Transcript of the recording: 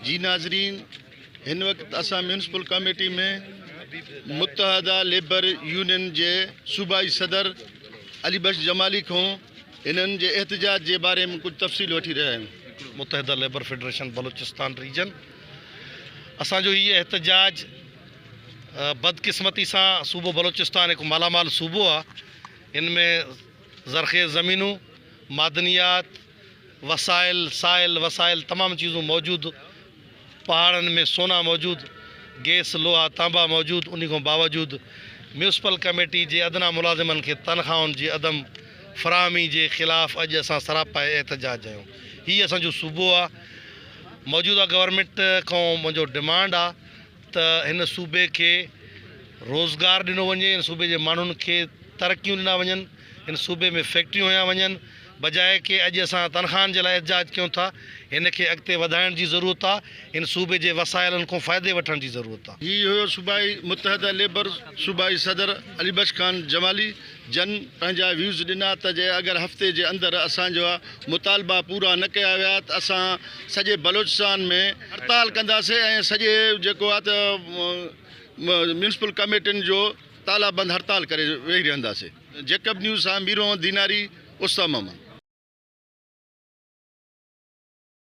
جي ناظرين هن وقت اسان ميونسپل ڪاميٽي ۾ متحده ليبر يونين جي صوبائي صدر علي بخش جمالي کان هنن جي احتجاج جي باري ۾ ڪجهه تفصيل وٺي رهيا آهيون. متحده ليبر فيڊريشن بلوچستان ريجن اسان جو هي احتجاج بدقسمتي سان صوبو بلوچستان هڪ مالا مال صوبو آهي هن ۾ زرخيز زمينون معدنيات وسائل سائل وسائل تمام چيزون موجود پهاڙن ۾ سونا موجود گيس لوها تانبا موجود انهي کان باوجود ميونسپل ڪميٽي جي ادنيٰ ملازمن کي تنخواهن جي عدم فراهمي جي خلاف اڄ اسان سراپائي احتجاج آهيون هي اسان جو صوبو آ موجوده گورنمينٽ کان منهنجو ڊمانڊ آ ته هن صوبي کي روزگار ڏنو وڃي، هن صوبي جي ماڻهن کي ترقيون ڏنا وڃن، هن صوبي ۾ فيڪٽريون هنيا وڃن، بجاء ڪي اڄ اسان تنخواهن جي لاء احتجاج ڪيون ٿا، هن کي اڳتي وڌائڻ جي ضرورت آ، هن صوبي جي وسائلن کان فائدي وٺڻ جي ضرورت آ. هي هيو صوبائي متحده ليبر صوبائي صدر علي بخش خان جمالي جن پنهنجا ويوز ڏنا ته جي اگر هفتي جي اندر اسان جا مطالبا پورا نه ڪيا ويا ته اسان سڄي بلوچستان ۾ هڙتال ڪنداسين ۽ سڄي جيڪو آهي ته ميونسپل ڪميٽين جو تالا بند هڙتال ڪري ويهي رهنداسين. جيڪب نيوز سان ميرو احمد ديناري، اوستا محمد.